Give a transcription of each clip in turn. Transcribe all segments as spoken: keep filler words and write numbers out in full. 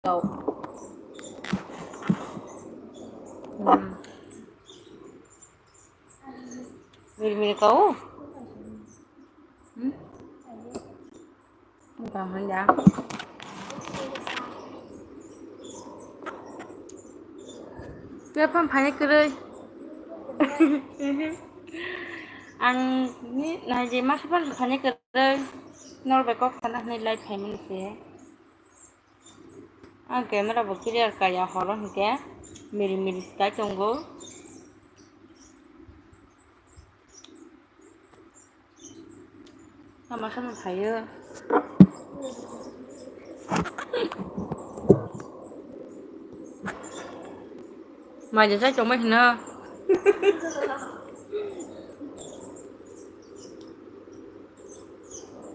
kau. Hmm. Miri miri kau. Hmm? Tamo ya. Kepam phai kwrwi. Ang ni naji masa pan phai kwrwi. Nor bai kok sana hwnwi live phaimani se. Ang camera bo clear kaya horo hwnkhe miri miri sky tongo. Tamo sama phaio. Maja chai tongma hino.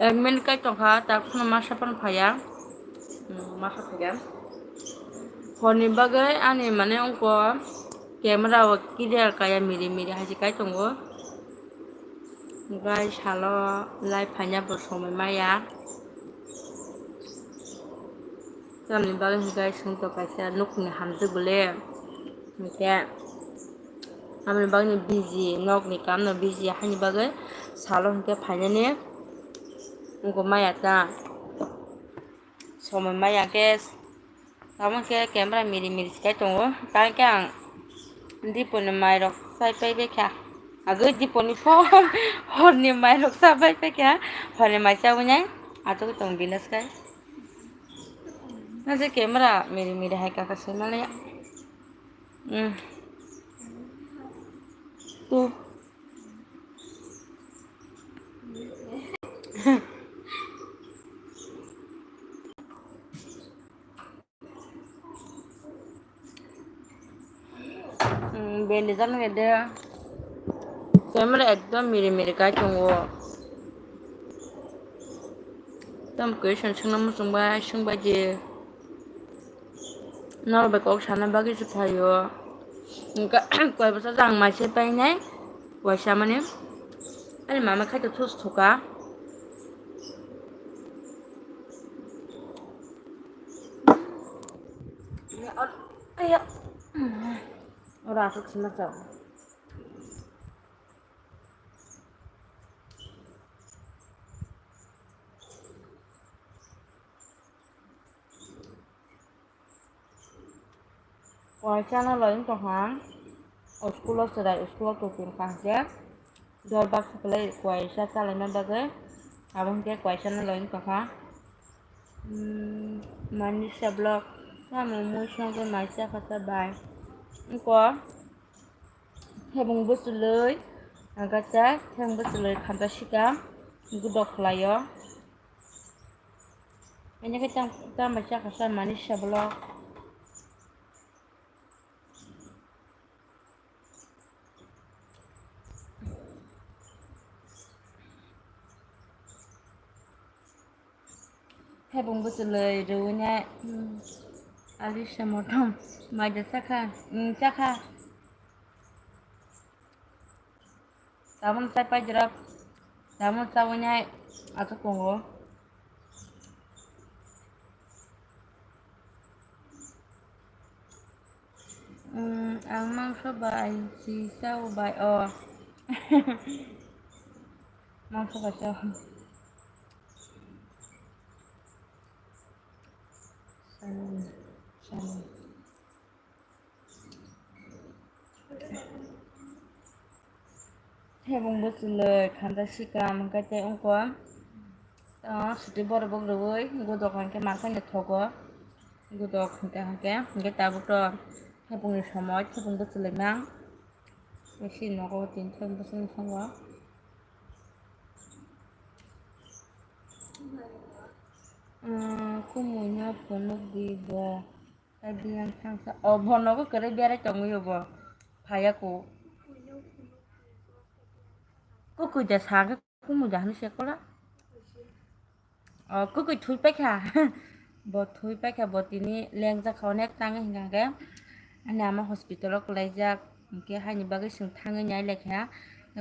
Ek minute kai tongkha, tak phano masa phano phaiya. Hmm, masa phaiya. Horni bagwi ani mane ungko camera o clear kaya miri miri haisi kai tongo. Guys, salo live phaina bo somoi maya. Tamni bagwi hwnkhe chwng to kaisa nukni hamjwk bole. Hwnkhe aboni bagwi busy, nokni kamno busy, haini bagwi salo hwnkhe phainani wngkha maya ta. Somoi maya khe tamo khe camera miri miri sikai tongo. Tamo khe ang Diponi mairok chai pai bai kha. Agwi Diponi phone horni mairok cha pai pai kha. Horni mai cha wngnai achugwi tong bilas kai. Na je camera miri miri hai kaka se male. Hmm. Tu. Hmm, bende jani de. Camera ekdom miri miri kai tongo. Tam question swngna muchung bai, swng bai di. Norok bai kok sana bagwi se phaio. Hwnkhe koi bwsa jang mai se painai, waisa mani. Ani mama khai to thus thuka. Oro aswk sima chao. Waisa no loi wng tongkha, o school o chwrai, o school o tubun kaham khe dor baksa kwlai waisa chalaina bagwi, abo hwnkhe waisa no loi wng tongkha. Hmm, Manisha vlog, tamo mui songwi mai cha kha cha bai. Wngkha. Thebung bwchwlwi, agacha, thebung bwchwlwi khanta sika, gudok khlaio. Ani khe tam, tam bai chakha sa mani sa vlog. Thebung bwchwlwi rwui nai, hmm, alisa motom maida chakha, hmm, chakha. Tabuk chai pai jora, tabuk chaui nai achuk tongo. Hmm, ang mangso bai si chao bai o. Mangso bai chao. Salmon, salmon. Thebung bwchwlwi khanja sikam hwnkhe tei wngkha. Suti borok bo rwui gudok hwnkhe mankhaino thogo. Gudok hwnkhe hwnkhe hwnkhe tabukto thebungni somoi thebung bwchwlwi mang. Sini nogo tini thebung bwchwlwi thango. Kumui no phunuk di bo. Tei biyang thangsa. O, bo nogo kwrwi berai tongwi o bo. Phaiya ko. Kukui da sa khe kumui da hwnwi se kola. O, kukui thui paikha. Bo thui paikha, bo tini lengjak kha, onek tang hinkha khe. Ani ama hospital o kwlaijak. Hinkhe haini bagwi chwng thangwi nai laikha.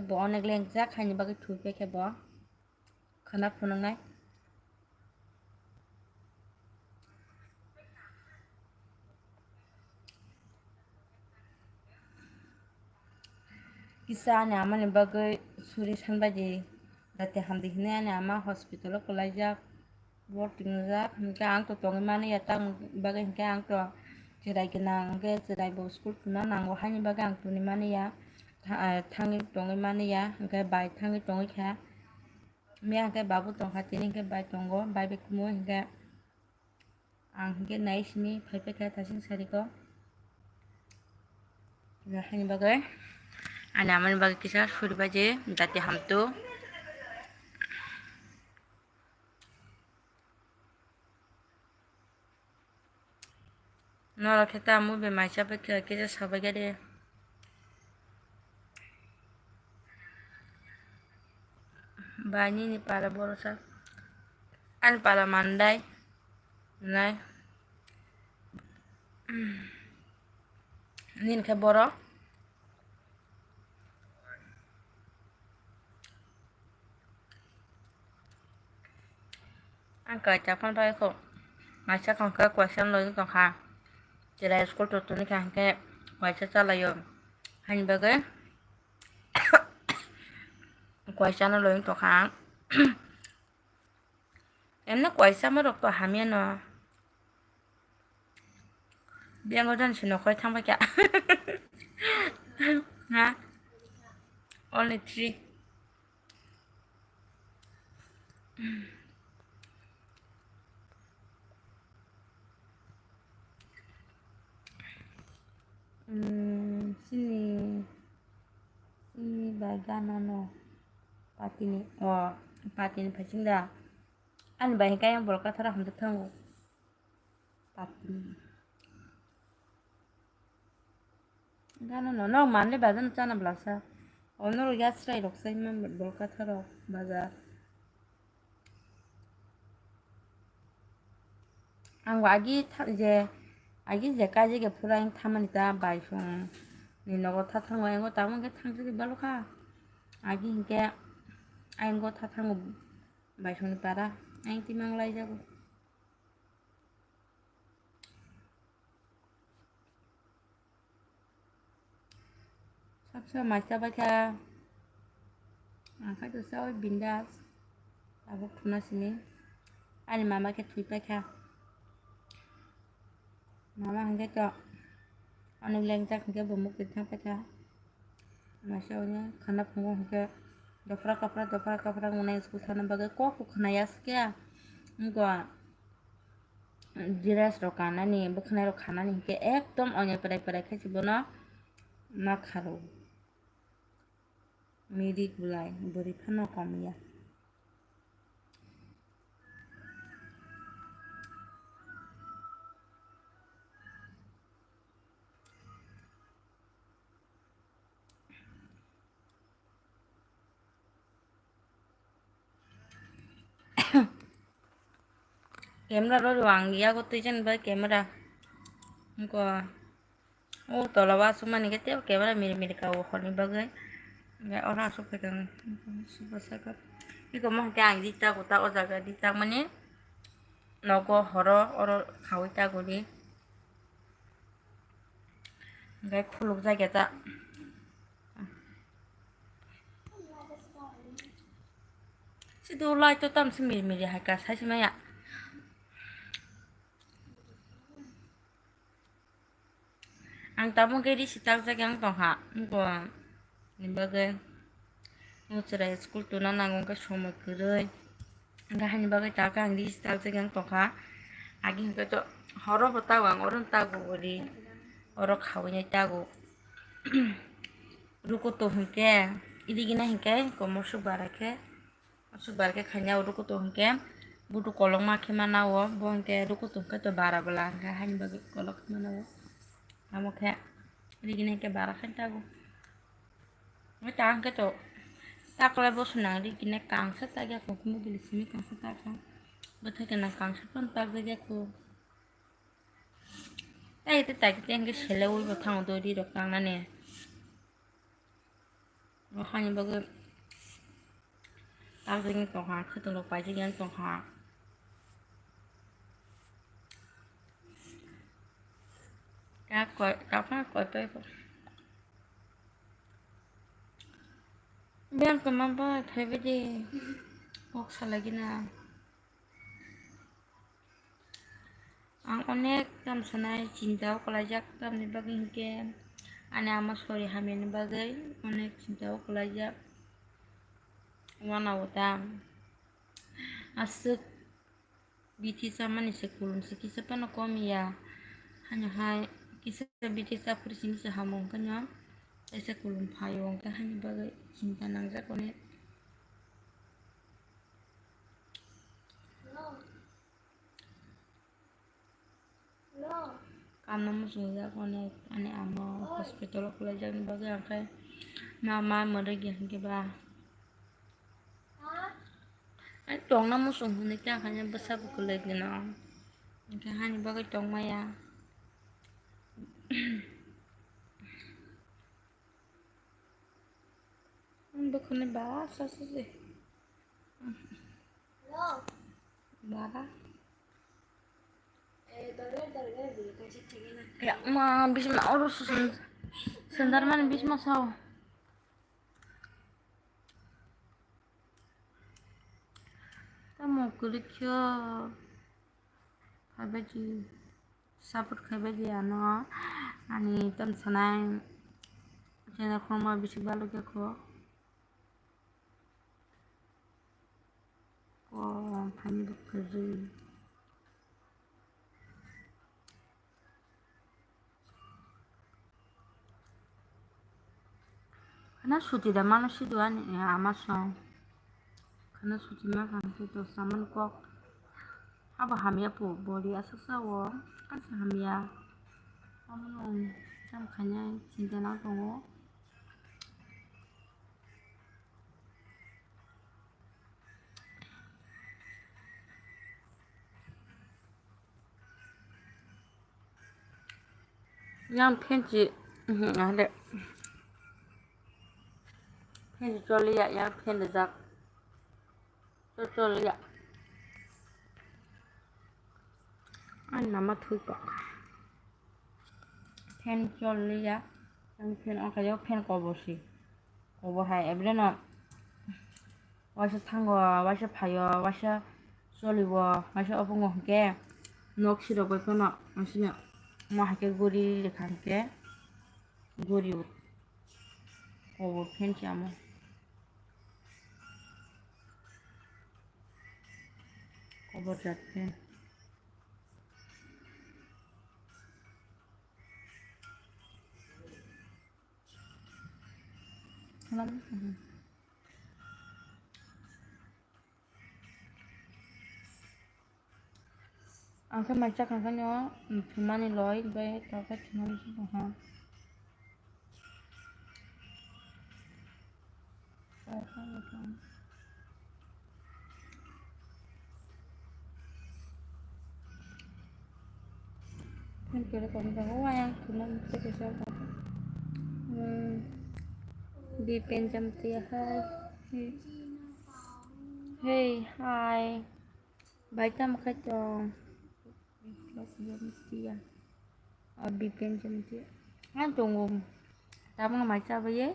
Bo onek lengjak, haini bagwi thui paikha bo. Khana phunuknai. Kisa ani amani bagwi suri sanbaidi dati hamdi hinwi ani ama hospital o kwlaijak, bo tingrijak, hinkhe ang to tongwi mani ya, tamoni bagwi hinkhe ang to chwrai gwnang, hinkhe chwrai bo school tuna nango, haini bagwi ang tuni mani ya, tha-, ah, thangwi tongwi mani ya, hinkhe bai thangwi tongwi kha. Miya hinkhe babu tongkha, tini hinkhe bai tongo, bai bai kumo hinkhe. Ang hinkhe nai simi phai phai kha thasing sariko. Haini bagwi ani amani bagwi kisa suri baji dati hamtu. Norok khe ta movie mai chabai khe kisa sabai khe de. Bai nini para borosa. Ani para mandai. Nai. Nini khe boro. Ang kaisa phone pai kho. Maisa kong khe kwaisa loi tong kha. Chwrai school to tuni kha hinkhe kwaisa chalaio. Haini bagwi kwaisa no loi tong kha. Emno kwaisa ma rok to hamya no. Biyang o jon si nokhoroi thang bai kha. Ha? Only three. Hmm, sini, sini bai gana no. Patini, o, patini phasing da. Ani bai kayang bolka thara hamjak thango. Patini. Gana no, no, manle baja no chana blasa. Ono ro yasrai rok sai ma bolka tharo baja. Ang agi tha-, je, agi je kaji ge phura ang thamani ta bai song ni nogo tha thango, ang tamo ge thang jagi balo kha. Agi hinkhe ang go tha thango bai song ni para, ang timang lai jago. Sabsa mai chabai kha. Ang khai to chabai bindas. Tabuk thuna simi. Ani mama khe thwi pai kha. Mama hwnkhe to ani lengjak hwnkhe bo mukti thang pai kha. Maisa oni khana phungo hwnkhe dopra kapra, dopra kapra wngnai school thana bagwi kok khna ya se khe. Wngkha. Dress rok kanani, bwkhwnai rok khanani hinkhe ekdom onya prai prai khe se bono ma kharo. Mirik bulai bwrwi phano kom ya. Camera rw ang yago twi chen bai camera. Wngkha o tola o aswk mani khe tei camera miri miri ka o horni bagwi. Hwnkhe oro aswk phaikha super saka. Iko mohor khe ang ri tago ta o jaga ri tangmani nogo horo oro khaui tago ri. Hwnkhe khuluk jagya ta. Sido light to tamsi miri miri hai ka sai se maya. Ang tamo khe ri si tak jagya wng tong kha. Wngkha ni bagwi. Wng chwrai school tuna nango wngkha somoi kwrwi. Wngkha haini bagwi tak ang ri si tak jagya wng tong kha. Agi hwnkhe to horo bo tago ang oro tago bo ri. Oro khaui nai tago. Rukutu hwnkhe, irigina hwnkhe, komor suk bara khe, aswk bara khe khaina rukutu hwnkhe, budu kolokma khe mana o, bo hwnkhe rukutu hwnkhe to bara bwla hwnkhe haini bagwi kolok khe mana o. Amo khe, irigina hwnkhe bara khe tago. Amo ta hwnkhe to, taklai bo swnang irigina kangsa tagya kho, mobile simi kangsa tagya. Bwthai gwnang kangsa phano tagjagya kho. Tai te tai te hwnkhe sele ui bo thango dori rok tangnani. O hani bagwi takjagwi tongkha, khwtwng rok paijagwi tongkha. Kak koi, kak koi pai. Yang kama ba phaibai de kok salai gina. Ang onek tam sanai chinta o kwlaijak, tamni bagwi hinkhe ani ama sori hamyani bagwi onek chinta o kwlaijak. Wana o tam aswk bithi chamani se kulum se kisa phano kom ya. Hano hai kisa bithi chaphuru sini se hamung kanya. Kaisa kulum phaio hwnkhe hani bagwi chinta nangjak onek. Kamno muchungjak onek ani ama hospital o kwlaijakni bagwi, hwnkhe ma, ma mwrwk ya hwnkhe ba. Ai tongna muchung hwnwi khe ang khaina bwsa bo kwlai gwnang, hwnkhe hani bagwi tongmaya. Ang dokhani ba sa sa se. Bara. Ya, ma, bisma oro sen-, sendar mani bisma sao. Tamo kulikyo. Phaibaidi. Support khaibaidi ano. Ani tam sanai. Channel khorma bisik balukya kho. Ko phani bwkha ri. Khana suti da mano sidu ani, eh, ama song. Khana suti ma khan tu to saman kok. Abo hamya pu bori aswk sao. Asa hamya. Amo nung tam khanya chinta nang tongo. Yang phensi, mhm, ale. Phensi choliya, yang phen rijak. Chol, choliya. Ani nama thui kok. Fan chol liya. Ang fan on khayo, fan kobo si. Kobo hai, ebre no. Waisa thango, waisa phayo, waisa choliwo, waisa opongo hwnkhe. Nok sirok bai phano, waisa no. Mo hai khe guri lekha hwnkhe. Guri ut. Kobo fan si amo. Kobo jat fan. Salam. Ang khe mai chakha khe no, um, thumani loi, bai kok khe thumani se tongha. Phone kere kok jago, ayang thumani se kisa kok. Hmm. Bipen Jamtia, hi. Hey, hi. Bai tamo khai tong. Biplab Jamtia. A Bipen Jamtia. Ang tongo. Tabang mai chabaye.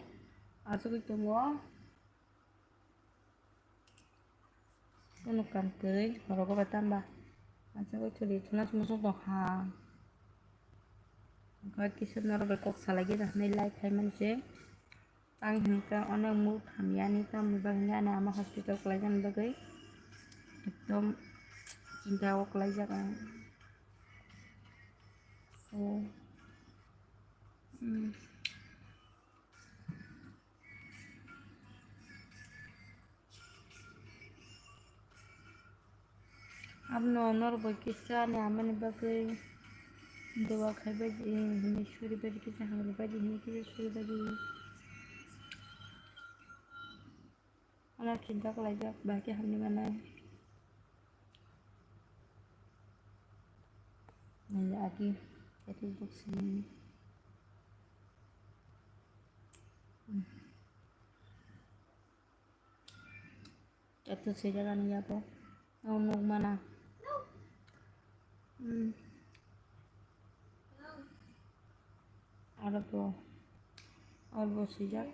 Asugwi tongo. Kono kam twi. Horogo ba tamba. Mai chabai thuli thuna sumo song tong ha. Kisa norok bai kok salai gana hinwi like khai mani se. Tang hinkhe onek muk hamyani, tamni bagwi ani ama hospital kwlaijakni bagwi ekdom chinta o kwlaijak ang. So, mm. Abono norok bai kisa ani amani bagwi doa khaibaidi hinwi suribaidi, kisa hamribaidi hinwi kisa suribaidi. Ano chinta khlaijak, bahai khe hamni manai. Nai agi, agi buk sini. Tattoo swijak ani yago. O nuk mana. Hmm. Aro bo. Aro bo swijak.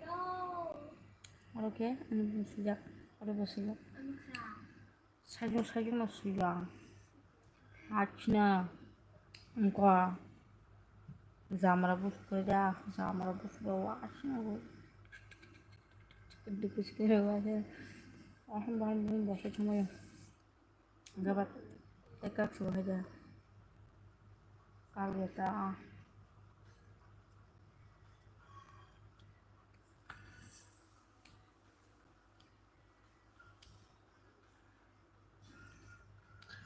Oro khe ani bumswijak, oro bo swijak. Sajwk sajwk no swijak. Achina wngkha jamra buphukhe da, jamra buphukhe o achina bo. Duku sikhe o achina. Aham baham baham bwsai thangmani. Gabat ekak suhaida. Kalgeta.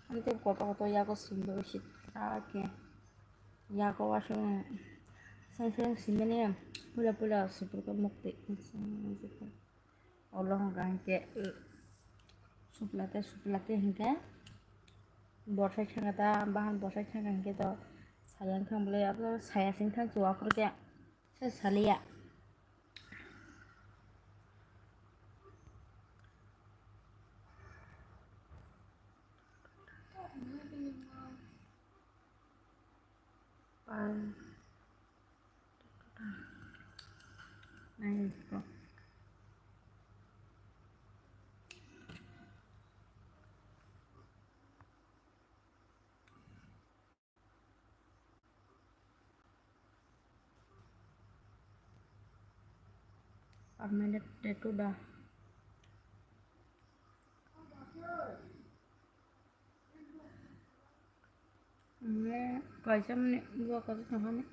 Ani tei koto koto yago simbo bisi ta khe. Yago aswk sai sai simani pula pula sipor khe mukti. Olo hwnka hinkhe, suplate, suplate hinkhe, borsai thangkha ta, bahan borsai thangkha hinkhe to, saya wngkha bolai, abo saya sing thang chuwa phuru khe, se saliya. Permanent tattoo da. Kaisa mani bo kaisa tongha ni.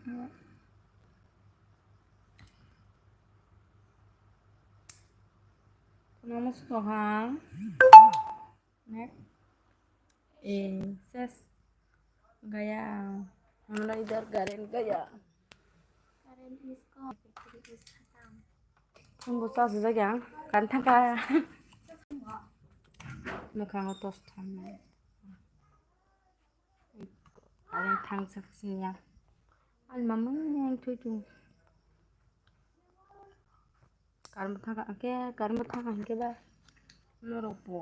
Namo se tongha. Next. Eh, ses. Gaya. Hamla idhar current gaya. Current is gone. Battery is khatam. Ang bo charge jak yang. Kan thangka. Mwkhango tos thangnai. Current thangsak sing yang. Al mamang yang thui thui. Current thangka ke, current thangka hingke ba. Norok bo.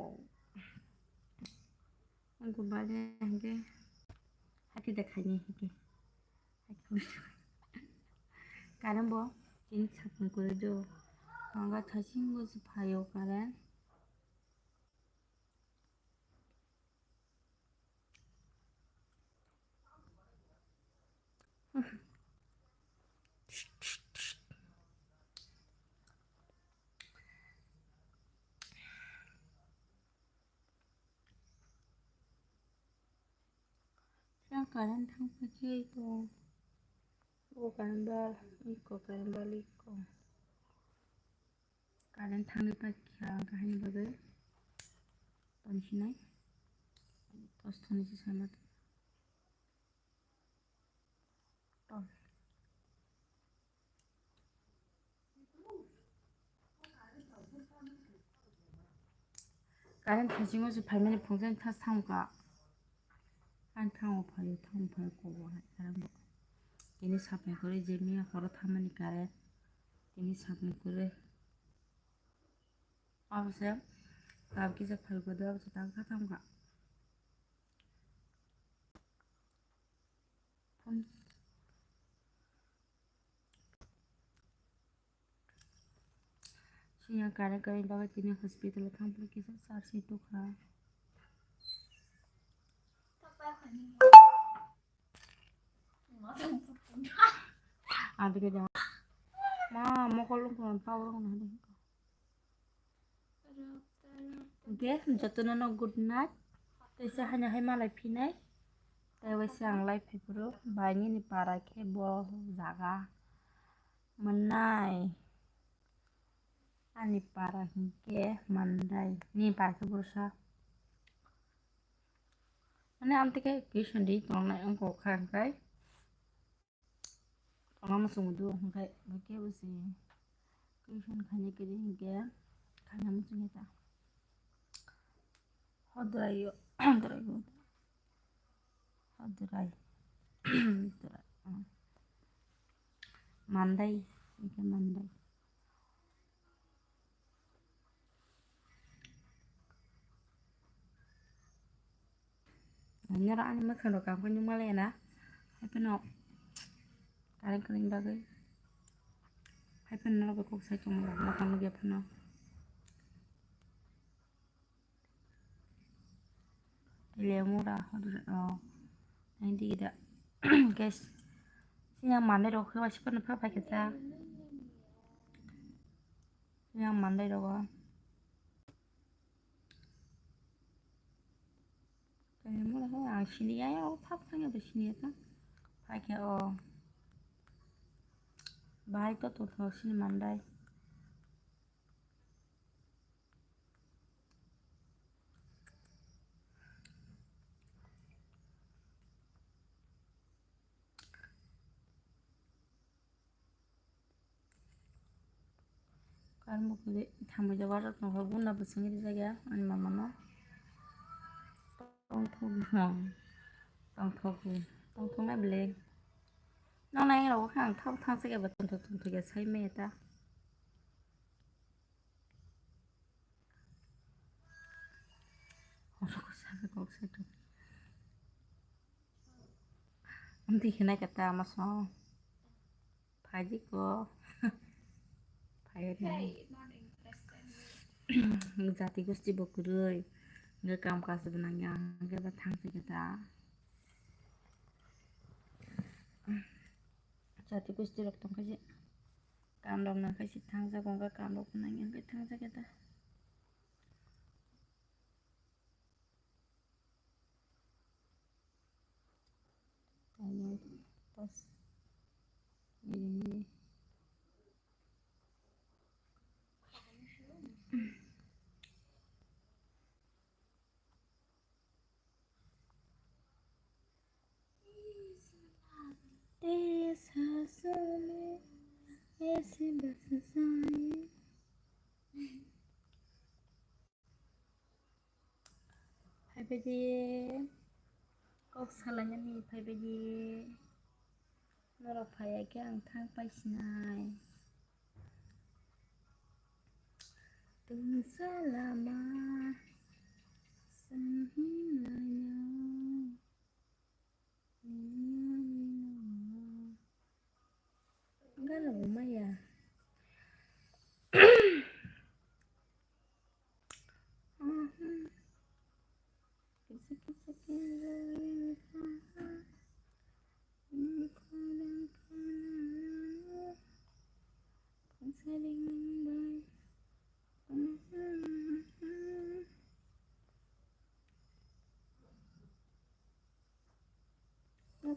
Ang ko ba de hingke. Hati de khaini hingke. Current bo. Ini sapung kore jo. Mangga thasing bo se phayo current. Yang current thang paikhe ito. O current bal, iko current bal iko. Current thangwi paikha ang kahini bagwi. Toni sinai. Tos thoni se sama. Ton. Current thasingo se phaimani phunukjani thas thangkha. Ang thango phaio, thango phaio kobo hai current bo. Tini sapung kwrwi je miya horo thammani current. Tini sapung kwrwi. Abose tabukisa phaio kodo abose tabukha thamkha. Phone. Siya kare kare bagwi tini hospital o thang phuru kisa charge ni tukha. Adike jang. Ma mokol lung power nang. Hingke jotono no good night. Teisa haino hai malai phinai. Tei waisa ang lai phai phuru bai nini para khe bo jaga mwnai. Ani para hingke Mandai ni para khe bwsa. Mane amtike kison di tongnai wngkha hwnkhe. Tongma muchung do hwnkhe, hwnkhe bo se question khaina kwrwi hwnkhe khaina muchungya ta. Hodrai yo, hodrai yo. Hodrai. Hodrai, ah. Mandai, hwnkhe Mandai. Nini oro ani mwkhang rok ang khe nukma le na. Hai phano current kwrwini bagwi. Hai phano norok bai kok sai tongma rok mwkhang nukya phano. Lemura, oh, naidi da. Guys, siya mande rok khe wasi pano pha pha khe ta. Siya mande rok. Lemura ho ang sini ya, ya, thap thang ya, sini ya ta. Pha khe o. Bahai to to to sini mandai. Karmo khe thamwi jaga rok tongkha, guna bwswngni rijak ya ani mama no. Tongthok, tongthok, tongthok nai bwle. Nang nai rok kha ang thap thang se ba tongthok tongthok ya sai me ta. Oro ko sabe kok se to. Amtwi khe nai kata ama song. Phaidi ko. Phai nai. Jati gosti bo kwrwi. Hwnkhe kam kaisa bo nangya. Hwnkhe ba thang se kata. Jati gosti rok tongkha je. Kam rok nangkha se thang jago, hwnkhe kam rok nangya hwnkhe thang jago da. Taino pas ini. Phaibai di, kok salainani phaibai di. Norok phaiya khe ang thang paisinai. Tungsa lama swnghinaino. Gana bo maya.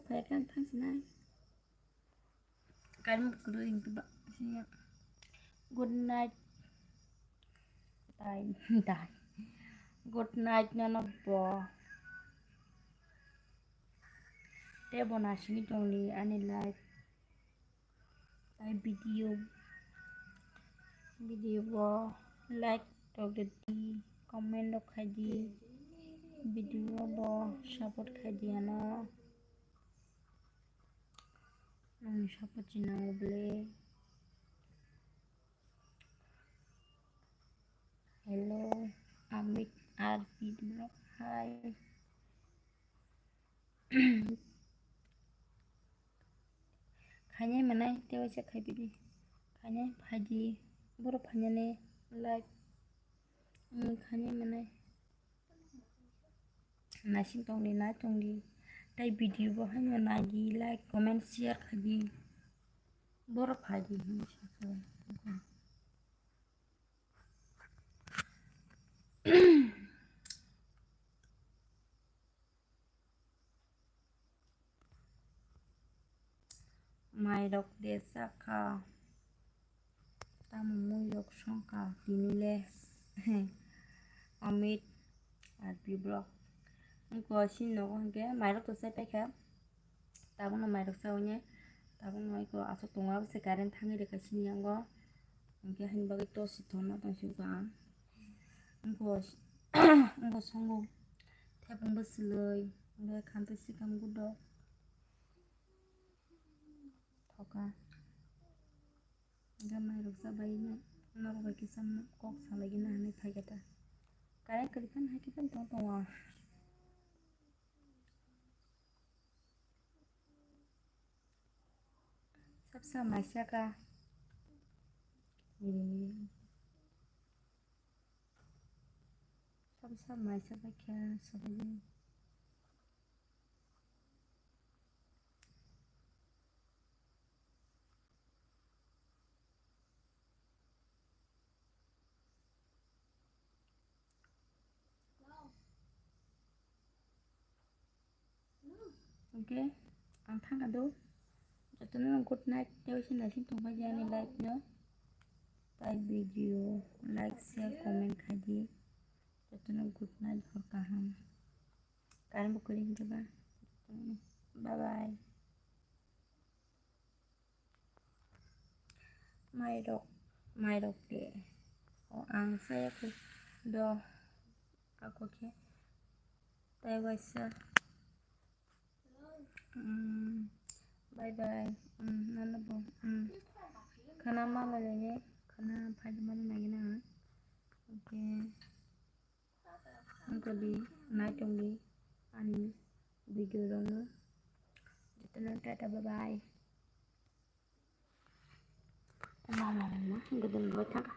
Phai khe ang thang sinai. Kainwi kwrwi hwnkhe ba, sini. Good night. Tai, tai. Good night nono bo. Tei bo naisingwi tongdi ani live. Tai video, video bo like rok rwdi, comment rok khaidi, video bo support khaidi ano. Nangni support se nango bwle. Hello, Amit R P blog, hi. Khainai manai, tei waisa khaibidi. Khainai phaidi, borok phainani like, mm, khainai manai. Naising tongdi, nai tongdi. Tei video bo haino naidi, like, comment, share khaidi. Borok phaidi hinwi sakha. Mairok de chakha, tamo muirok songkha tini le. Amit R P blog. Wngkha chini nogo hwnkhe mairok to chai paikha. Tabukno mairok chaui nai. Tabukno eko aswk tongo, abo se current thangwi rwkha chini yango. Hwnkhe haini bagwi torch se thorna tong sukha ang. Wngkha, wngkha songo. Thepung bwswlwi. Hwnkhe khamtwi swkang gudok. Thoka. Hwnkhe mairok chabaino norok bai kisa kok salaigwna hinwi phaikha ta. Current kwrwi phano haikhe phano tong tongo. Sabsa maisa ka. Sabsa maisa bai khe sabai. Hingke ang thangkha do. Jotono good night. Tei sini naising tongbai di ani live no. Tai video like, share, comment khai di. Jotono good night, hor kaham. Karon bo kwrwi hwnkhe ba. Bye bye. Mairok, mairok de. O ang saya khe do. Ako khe. Tai waisa. Mm, bye bye. Mm, nana bo. Mm. Khana ma la le. Khana phai ma la na. Okay. Wngkha di, nai tong di ani video rokno. Jotono tata, bye bye. Mama, mama, hingke din bai thangkha.